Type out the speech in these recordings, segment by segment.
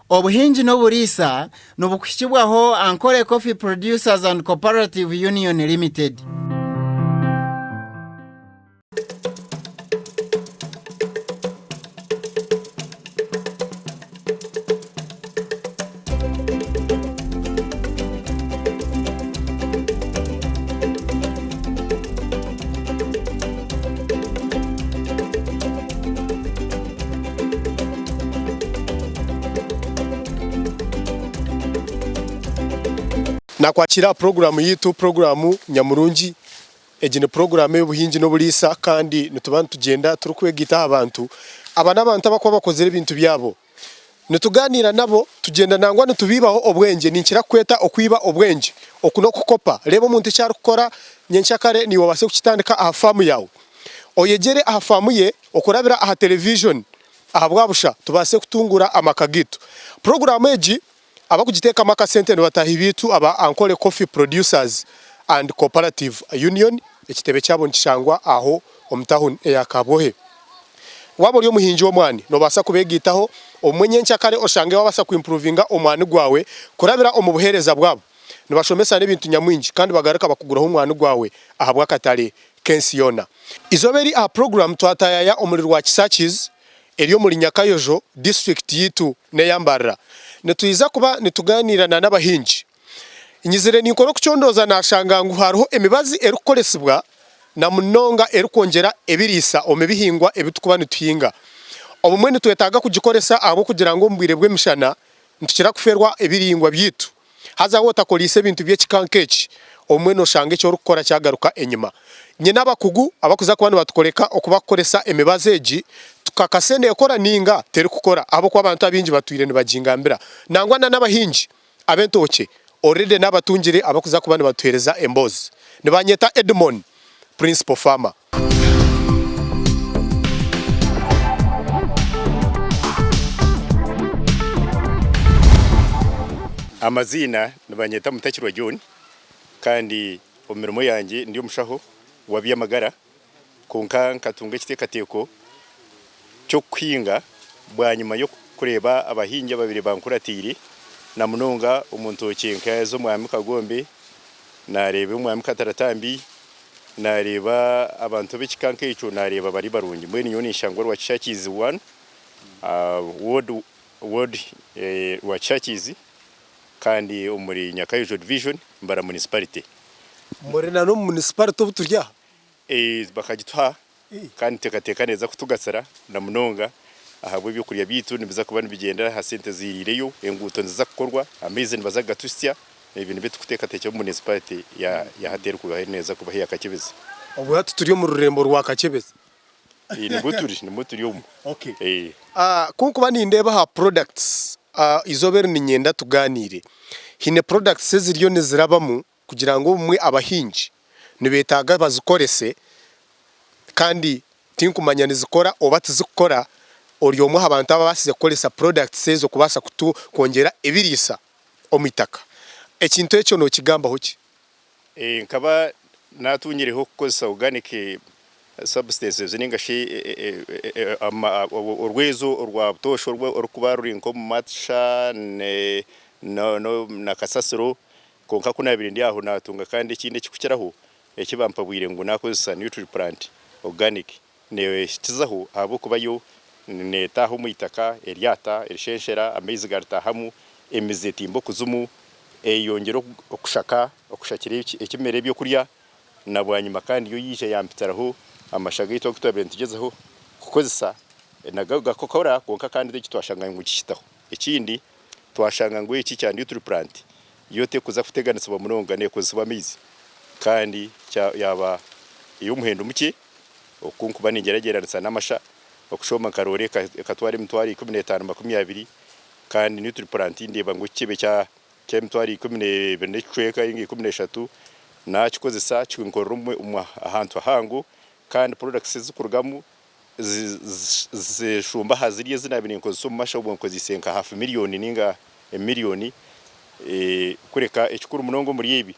Obuhingi n'oburiisa nibukuhikibwaho Ankole Coffee Producers and Cooperative Union Limited. Nakwakira aha puroguraamu yaitu puroguraamu nyamurungi. Egi ni puroguraamu ey'obuhingi n'oburiisa kandi nituba nitugyenda turikwegaita aha bantu. Aba n'abantu abarikuba bakozire ebintu byabo. Nitugaaniira nabo, tugyenda nangwa nitubaibaho obwengye. Ninkira kukweta okwiba obwengye. Oku n'okukopa. Reeba omuntu eki arikukora nyenkyakare naiwe obaase kukitandika aha faamu yaawe. Oyegyere aha faamu ye okurabira aha television ahabwa busha tubaase kutunguura amaka gaitu. Puroguraamu egi abarikugiteekamu akasente ni bataahi baitu aba Ankole Coffee Producers and Cooperative Union. Ekitebe kyabo nikishangwa aho omu tauni eya Kabwohe. Waaba ori omuhingi w'omwani, noobaasa kubeegaitaho obumwe nyenkyakare oshange waabaasa kuimpuruvinga omwani gwawe kurabira omu buheereza bwabo. Nibashomesa n'ebintu nyamwingi kandi bagaruka bakuguraho omwani gwawe ahabw'akatare k'ensi yoona. Eizooba eri aha puroguraamu twataayaaya omuri Rwakisakizi eri omuri Nyakayojo, disiturikiti yaitu n'eya Mbarara. Nitwija kuba nitugaaniira na n'abahingi. Nyizire ninkora okucondooza naashanga ngu hariho emibazi erikukoresibwa na munonga erikwongyera ebiriisa omu bihingwa ebi turikuba nituhinga. Obumwe nitwetaaga kugikoresa ahabw'okugira ngu omu bwire bw'emishana nitukira kufeerwa ebihingwa byaitu. Haza waaba otakoreise ebintu by'ekika nk'eki, obumwe nooshanga eki orikukora kyagaruka enyima. Nyine abakugu abarikuza kuba nibatworeka oku barikukoresa emibazi egi tukakase neekora nainga terikukora ahabw'okuba abantu abaingi batwire nibagingambira. Nangwa n'abahingi Ab'entookye already n'abatungire abakuza kuba nibatuheereza emboozi. Nibanyeta Edmon, Principal Farmer. Amaziina nibanyeta Mutakirwa John kandi omu mirimo yangye ndi omushaho w'aby'amagara kwonka nkatunga ekiteekateeko ky'okuhinga bwanyima y'okureeba abahingi ababaire bankuratiire na munonga omu ntookye nk'ez'omwami Kagombe, naareeba omwami Kataratambi, naareeba abantu ab'ekika nk'ekyo naareeba bari barungi. Mbwenu nyowe ninshangwa Rwakishakiizi one, ward ward Rwakishakiizi kandi omuri Nyakayojo division, Mbara Municipality. Muri na n'omu municipality obu turi aha? Bakagituha kandi niteekateeka neeza kutugasira na munonga ahabw'ebyokurya byaitu nibiza kuba nibigyenda aha sente eziiriireyo, enguuto niziza kukorwa, amaizi nibaza kugatuhitsya, ebyo nibyo turikuteekateekyera omu munisiparite ya hati erikuba neeza kubaho eya Kakyebezi. Obwo hati turi omu rurembo rwa Kakyebezi. Nimwo turi, nimwo turi omu. Ku nkuba nindeeba aha products, eizooba eri niinyenda tugaaniire. Haine products eziriyo nizirabamu kugira ngu obumwe abahingi nibetaaga bazikorese kandi tinkumanya nizikora oba tizikukora, ori omwe aha bantu ababaasize kukoresa products ezo kubaasa kwongyera ebiriisa omu itaka. Ekintu ekyo nokigambaho ki? Nkaba natungireho kukozesa organic substances ninga shi orwezo orwa butoosha orurikuba ruri nk'omu matsha na kasasiro. Kwonka ku naabaire ndi aho naatunga kandi ekindi ekirikukiraho eki baampabwire ngu naakozesa Nutriplant Organic neekizaho ahabw'okuba yo neetaaha omu itaka, eryata, erishenshera, amaizi garitaahamu, emizi etimba okuzimu, eyongyera okushaka, okushakira ekimera ebyokurya na bwanyima kandi yo yaija yampitiraho amasha gaitu agu twabaire nitugyezaho kukozesa nago gakakora kwonka kandi eki twashanga ngu kihitaho. Ekindi twashanga ngu eki kya Nutriplant yo terikuza kuteganisibwa munonga neekozesibwa amaizi kandi yaaba ey'omuhendo mukye oku nkuba ningyeragyeranisa n'amasha okushooma nka roore ekatwara emitwaro 15 20 kandi Nutriplant ndeeba ngu ekikebe ky'emitwaro 12 n'ekicweka ninga 13 naakikozesa kinkorera ahantu hahango kandi products ezikurugamu Zishumba aha ziri ezi naabaire ninkozesa omu masha obwo nkozeise nka hafu miriyoni ninga emiriyoni. Kureka ekikuru munonga omuri ebi,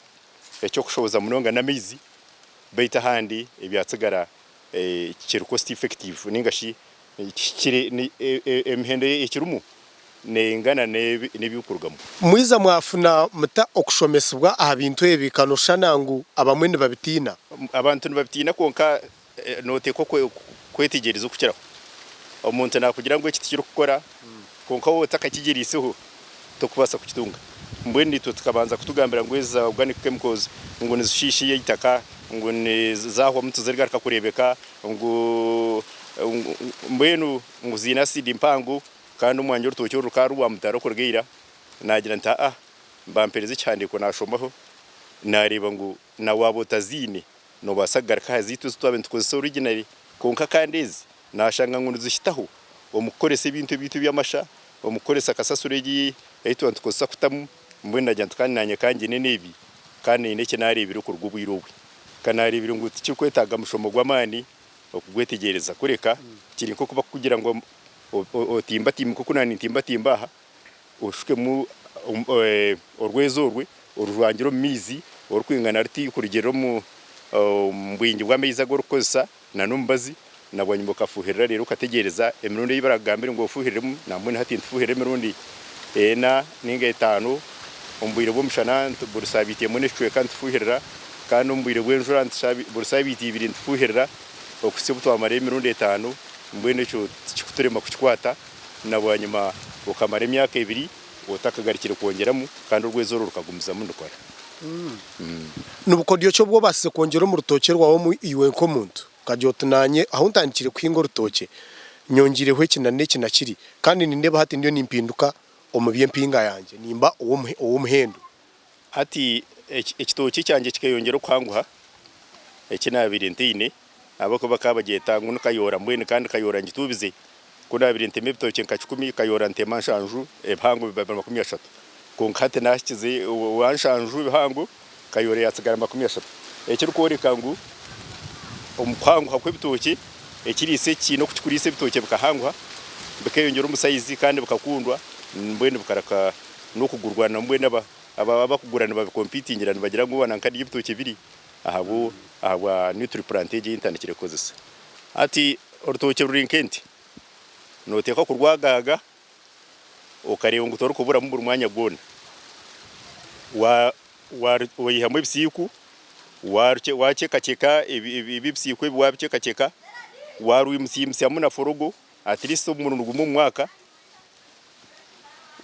eky'okushohoza munonga n'amaizi beitu ahandi ebyatsigara kiri cost effective ninga shi kihikire emihendo ekirimu Neingana n'ebirikurugamu. Mwija mwafuna muta okushomesibwa aha bintu ebi kanoshushana ngu abamwe nibabitiina? Abantu nibabitiina kwonka noteekwa kwetegyereza okukiraho. Omuntu nakugira ngu eki tikirikukora kwonka waaba otakakigyereiseho tokubaasa kukitunga. Mbwenu itwe tukabanza kutugambira ngu ezi za organic chemicals ngu nizishiisha eitaka, ngu zahwamu tizirigaruka kureebeka, ngu mbwenu ngu ziine acid mpango. Kandi omwanya orutookye oru rukaba ruri rwa mutare okuruga ira, naagira nti, Aa, bampeereza ekihandiiko naashomaho, naareeba ngu na waaba otaziine noobaasa kugaruka aha zaitu ezi twabaire nitukozesa originally. Kwonka kandi ezi naashanga ngu nizihitaho omu kukoresa ebintu ebyaitu eby'amasha, omu kukoresa kasasiro egi ei twaba nitukozesa kutamu, mbwenu naagira nti kandi naanye ka ngyende n'ebi, kandi haine eki naareebire okuruga obwire obwe. Ka naareebire ngu tikirikwetaaga mushomo gw'amaani okugwetegyereza, kureka kiri nk'oku barikukugira ngu otimbatimbe nk'oku naanye nintimbatimba aha, oshukemu orwezo orwe orujwangire omu maizi orikwingana ruti kurugiirira omu bwingi bw'amaizi agu orikukozesa n'omubazi na bwanyima okafuuhirira reero okategyereza emirundi ei barakugambire ngu ofuuhiriremu nambwenu hati nitufuuhirira emirundi ena ninga etaano omu bwire bw'omushana buri saabiiti emwe n'ekicweka nitufuuhirira kandi omu bwire bw'enjura buri saabiiti ibiri nitufuuhirira okuhitsya obu twamara emirundi etaano. Mbwenu ekyo tikikuturema kukikwata, na bwanyima okamara emyaka ebiri otakagarukire kwongyeramu, kandi orwezo orwo rukagumizamu nirukora. Ni bukodyo ki obu obaasize kwongyera omu rutookye rwawe omu iwe nk'omuntu? Okagira oti, Naanye ahu ntandikire kuhinga orutookye, nyongiireho eki na n'eki na kiri, kandi nindeeba hati ndiyo nimpinduka omu by'empinga yangye, nimba ow'omuhendo. Hati ekitookye kyangye kikeyongyera okuhanguha, eki naabaire ntaine. Ahabw'okuba bakaba bagyeta ngu ni kayoora mbwenu kandi kayoora ngituubize. Ku naabaire ntema ebitookye nka kikumi, kayoora ntema nshanju, ebihango biba biri 30. Kwonka hati naahikize owa nshanju ebihango, kayoora yaatsigara 30. Ekirikworeka ngu omu kuhanguha kw'ebitookye, ekiriisa eki kiine oku kirikuriisa ebitookye bikahanguha, bikeeyongyera omu sayizi kandi bikakundwa, mbwenu bikareka n'okugurwa na mbwenu abakugura nibabikompitingira nibagira ngu nanka niryo ebitookye biri. Ahabwo ahabwa Nutriplant egi ei ntandikire kukozesa. Hati orutookye ruri nk'ente, nooteekwa kurwagaaga okareeba ngu torikuburamu buri mwanya gwona. Wa waihamu ebisiiku, wakyekakyeka ebi ebisiiku ebi wabikyekakyeka, warwimutsyimutsyamu na forogo at least omurundi gumwe omu mwaka.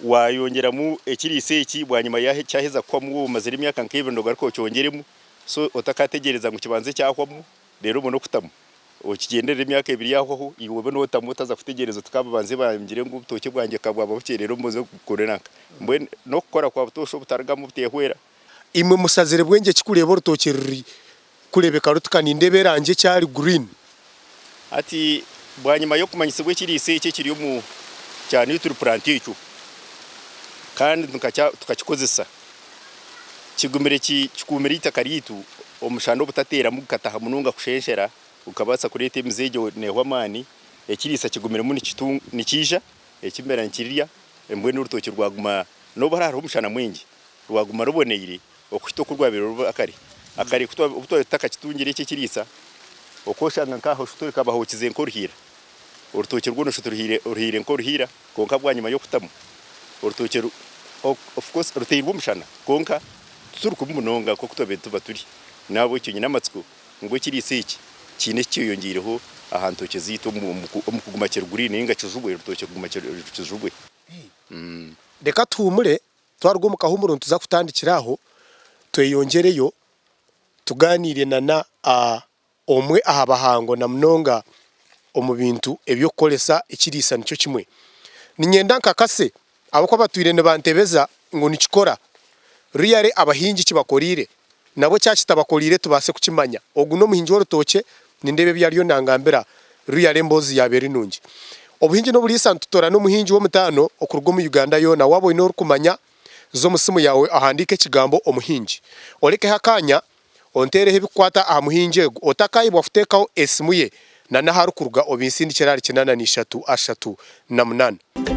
Waayongyeramu ekiriisa eki bwanyima kyaheza kuhwamu waaba omazire emyaka nk'ebiri noogaruka okyongyeremu so otakategyereza ngu kibanze kyahwamu reero obone okutamu. Okigyenderere emyaka ebiri yahwaho iwe obe nootamu otaza kutegyereza oti ka babanze bangire ngu obutookye bwangye ka bwaba bukye reero mbuze kukora nanka. Mbwenu n'okukora kwa butoosha obutarugamu obuteehwera. Imwe mushazire bwengye ki kureeba orutookye ruri kureebeka ruti ka nindeeba erangi ekyari green. Hati bwanyima y'okumanyisibwa ekiriisa eki ekiri omu kya Nutriplant ekyo kandi tukakikozesa, kigumire kikuumire eitaka ryaitu omushana obutateeramu gukataha munonga kushenshera gukabaasa kureeta emizi egyo neehwa amaani, ekiriisa kigumiremu nikiija, ekimera nikirirya mbwenu orutookye rwaguma n'obu hariho omushana mwingi rwaguma ruboneire okuhita oku rwabaire ruri akare. Akare obu twabaire tutakakitungire eki ekiriisa, okooshanga nk'aha oshuta rukaba hookize nk'oruhiira. Orutookye rwona oshuta ruhiire nk'oruhiira kwonka bwanyima y'okutamu orutookye of course ruteirwe omushana kwonka tituri kubi munonga nk'oku twabaire tuba turi. N'ahabw'ekyo nyine amatsiko ngu ekiriisa eki kiine eki kyeyongyeireho aha ntookye zaitu omu kuguma kiri green nainga kijubwe, orutookye kuguma kijubwe. Reka tuhuumure Twaruga omu kahuumuro nituza kutandikira aho tweyongyereyo tugaaniire na na omwe aha bahango na munonga omu bintu eby'okukoresa ekiriisa nikyo kimwe. Niinyenda nkakase ahabw'okuba batwire nibantebeza ngu nikikora. Really abahingi kibakoreire nabo kyaba kitabakoreire tubaase kukimanya. Ogu n'omuhingi w'orutookye nindeeba ebi ariyo nangambira really emboozi yaaba eri nungi. Obuhingi n'oburiisa nitutoorana omuhingi w'omutaano okuruga omu Uganda yoona. Waaba oine orikumanya, za omu simu yaawe ohandiike ekigambo omuhingi. Orekeho akaanya onteereho ebikukwata aha muhingi ogu. Otakaayebwa kuteekaho esimu ye na n'ahu arikuruga obinsindikire ahari 83 38.